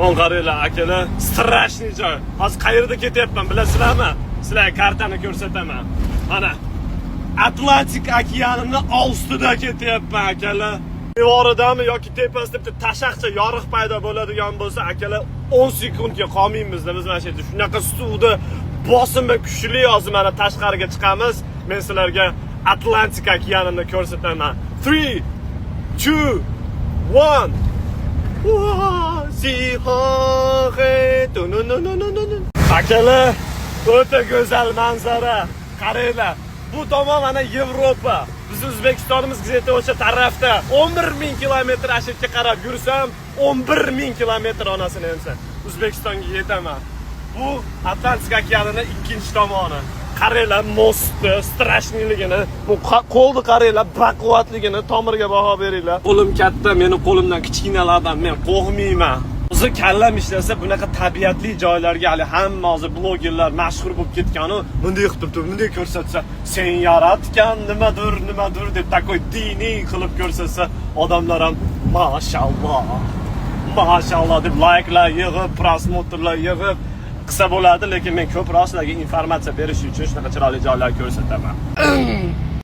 On qaranglar, akalar, страшный joy. Hozir qayerda ketyapman, bilasizlarmi? Sizlarga kartani ko'rsataman. Mana, Atlantik okeanini ostida ketyapman, akalar. Devoridami yoki tepasida bitta tashaqcha yoriq paydo bo'ladigan bo'lsa, akalar, 10 sekundga qolmaymiz biz mana shu yerda. Shunaqa suvni bosimi kuchli. Hozir mana tashqariga chiqamiz. Men sizlarga Atlantik okeanini ko'rsataman. 3 2 1. Akalar, o'ta go'zal manzara. Qaranglar. Bu tomon mana Yevropa. Biz O'zbekistonimiz где-то o'sha tarafda. 11 ming kilometr asha yerga qarab yursam, 11 ming kilometr, onasini emsa. O'zbekistonga yetaman. Bu Atlantik okeanini ikkinchi tomoni. Qaranglar, мост ni страшный ligini, bu qo'lni qaranglar, baquvvatligini, tomirga baho beringlar. Qo'lim katta, meni qo'limdan kichkinalardan men qo'rqmayman. O'zi kallam ishlasa, bunaqa tabiatli joylarga hali hamma hozir blogerlar mashhur bo'lib ketganu, bunday qilib turib, bunday ko'rsatsa, sen yaratgan nimadir, nimadir deb такой diniy qilib ko'rsatsa, odamlar ham mashalloh, mashalloh deb layklar yig'ib, просмотр lar yig'ib qilsa bo'ladi, lekin men ko'proq sizlarga informatsiya berish uchun shunaqa chiroyli joylar ko'rsataman.